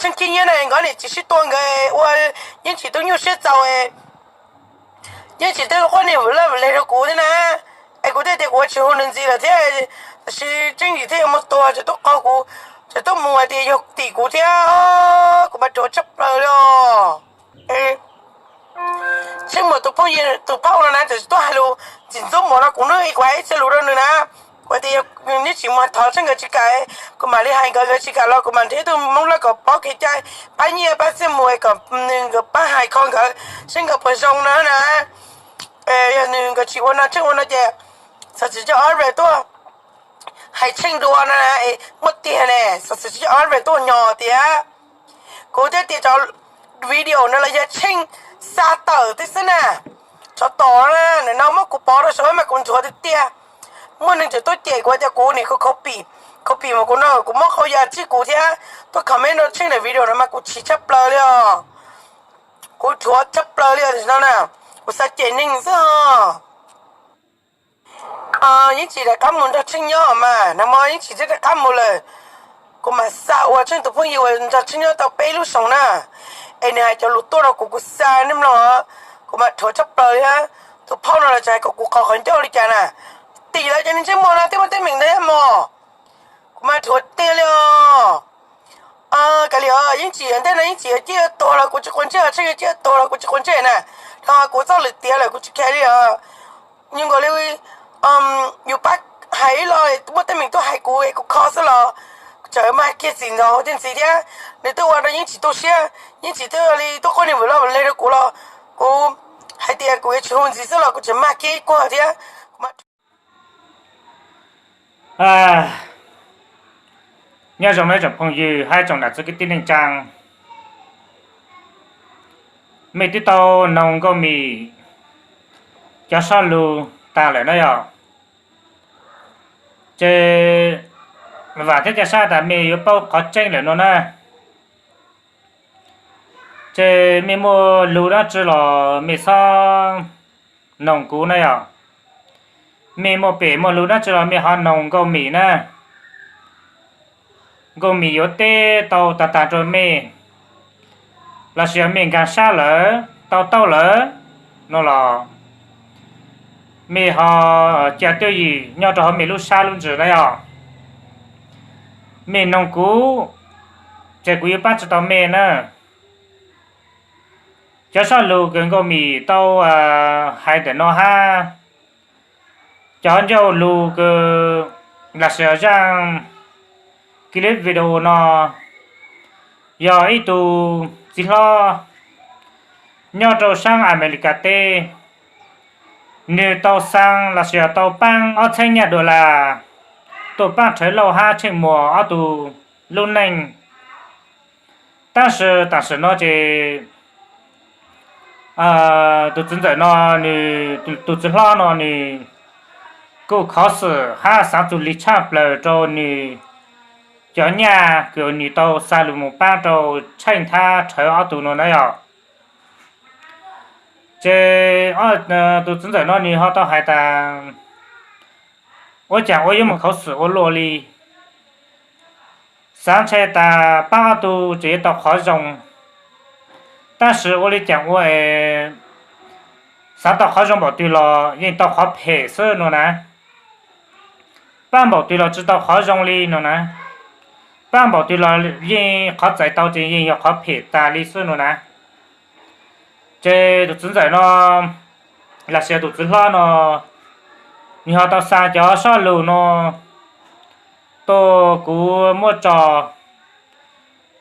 Tseeb khib nyiab na nkawd niam txiv sib tua nkawd ua Yeeb Tsim tub nyuj siab txaus, Yeeb Tsim twb quaj niag vwm laj vwm leg rau kuv thiab na. Es kuv thiaj tias kuv ua tsis hu nws ntxiv lawm thiab, tab sis Tseeb Yim thiaj yuav mus tuag tseem tuaj qaug kuv, tseem tuaj mus hais tias yog tim kuv thiab, kuv mas dhuav tshaj plaws li os. Tsheej Muas tus phooj ywg tus phauj no na txawm tsis tuaj hais lus ntxim ntxub Muas no kuv hnub ib kuv hais ib txhia lus rau nws na. Kuv hais tias neb tsis mus thov Tsheej nkawd tsis kam, kuv mam li hais nkawd, nkawd tsis kam los kuv mam nrhiav ib tug Hmoob loj kom paub kev cai, pab nyiaj pab txiaj mus kom nws nkawd pab hais kho nkawd seb nkawd puas zoo no na. Yog nws nkawd tsis ua no Tsheej ua no ces xov xwm coj ob re tuaj hais Tsheej dua no na, muaj tiag ne, xov xwm coj ob re tuaj nyo tias kuv thiaj tias cov video no los yog Tsheej xa tawm tib xwb na. Tsov tom na, nim no muab kuv pov rau saum mas kuv nthuav tiag tiag. Muaj neeg tseem tuaj cem kuv tias kuv nim copy, copy mas kuv no kuv muab qhau ya tsib kuv thiab tuaj comment rau Tsheej daim video no mas kuv chim tshaj plaws li os. Kuv dhuav tshaj plaws li os no na, kuv xav cem neeg xwb os. Yeej tsis rov qab mus nrog Tsheej nyob mas, nag hmo Yeej tsis thiaj rov qab mus lawm. Kuv mam xa uas Tsheej tus phooj ywg uas nrog Tsheej nyob tau peb lub xyoo na, es nws hais cov lus tuaj rau kuv, kuv xa nej mloog, kuv mam dhuav tshaj plaws li. Tus phauj no los tseem hais kom kuv qhov qhov ncauj li cas na. Tim lawv cov neeg ntsej muag no twb muaj teeb meem ntawd mog. Kuv mas dhuav tiag li os. Kav liam, Yeej tsis ntej no Yeej tsis ciaj tuag los kuv tsis quav ntsej, Tsheej ciaj tuag los kuv tsis quav ntsej na. Rau kuv txoj lwm tiav lawm kuv tsis care li os. Nyuj nkaus li yus pab hais ib los muaj teeb meem tuaj hais kuv es kuv kho xwb los kuv tseem mag kiag txim ntxaug hauv thiaj ntxiv thiab. Nws twb ua rau Yeej tsis tu siab, Yeej tsis twb li tuaj quaj niag vwm loj vwm leg rau kuv los kuv hais tias kuv yuav tsis hu ntxiv xwb los kuv tseem mag kiag ib kuag thiab. Nyob zoo ib tsoom phooj ywg hab tsoom nam txiv kwv tij neej tsaa, mej twb tau noog Nkauj Mim cov sab lug taag lawm na yog, ces vaam thiab ca sab tas mej yuav paub qhov tseeb lawm no na. Ces mej muaj lug dlaab tsi los mej txhob noog kuv na yog, mej muaj pem muaj lug dlaab tsi los mej ho noog Nkauj Mim na. Nkauj Mim yuav teb tau taag taag rua mej, lossis yog mej nkaag sab lawm tau taub lawm no los mej ho ca twj ywm nyob rau hauv mej lub sab lub ntsws na yog. Mej noog kuv, ces kuv yuav paab tsi tau mej na. Cov sab lug kws Nkauj Mim tau hais ntawm no hab cov ncauj lug kws lossis zaaj clip video no yog ib tug txiv hlob nyob rau saab Amelikas teb, nwg tau xaa lossis yog tau paab ob txheeb nyaj dollar tuaj paab Rhawv Lauj hab Tsheej Muas ob tug lub neej. Tab sis tam sim no ces tus txiv ntxawm no, tus txiv hlob no nwg kuj khov xwm hab xaav txug lig tshaaj plawg rau nwg cov nyaj kws nwg tau xa lug moog paab rau Tsheej hab Rhawv ob tug no na yog. Ces tus txiv ntxawm no nwg ho tau hais tas, ua caag ua yuav moog khov xwm ua luaj li, xaav ntshe tas paab ob tug tseem yuav tau qhov zoo, tab sis ua li caag ua es xaav tau qhov zoo npaum twg los yeej tau qhov phem xwb no na. Paab npaum twg los tsi tau qhov zoo li no na. Paab npaum twg los yeej qhov txais tau ces yeej yog qhov phem tas li xwb no na. Ces tus txiv ntxawm no lossis tus txiv hlob no, nwg ho tau xa cov sab lug no tuaj kuv muab tso,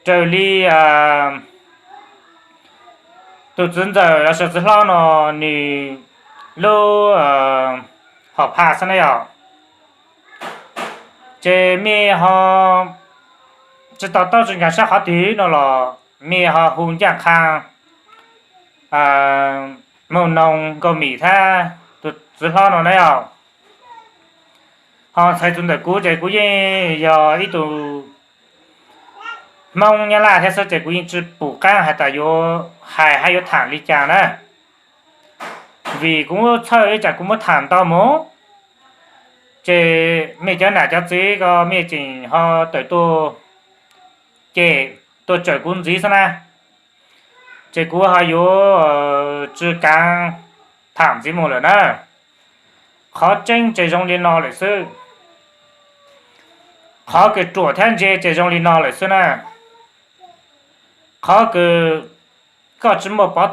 raws li tus txiv ntxawm lossis txiv hlob no nwg lub hom phaj xwb na yog. Ces mej ho tsi tau taub tsi nkaag sab qhov twg no los mej ho hu ncaaj qha moog noog Nkauj Mim hab tus txiv hlob no na yog. Ho ntxhais txug ntawm kuv ces kuv yeej yog ib tug Hmoob Nyab Laj thiab xwb ces kuv yeej tsi pum qaab has tas yuav hais hab yuav thaam li cas na. Vim kuv txhawj ib tsam kuv muab thaam ntau moog ces mej cov nam cov txiv ko mej tseem ho tawm tuaj cem tuaj tsawm kuv ntxiv xwb na, ces kuv ho yuav tsis kav tham ntxiv mus lawm na. Qhov tseeb ces zoo li no lawm xwb. Qhov kws ruam thiab ntse ces zoo li no lawm xwb na. Qhov kws koj tsis muaj pov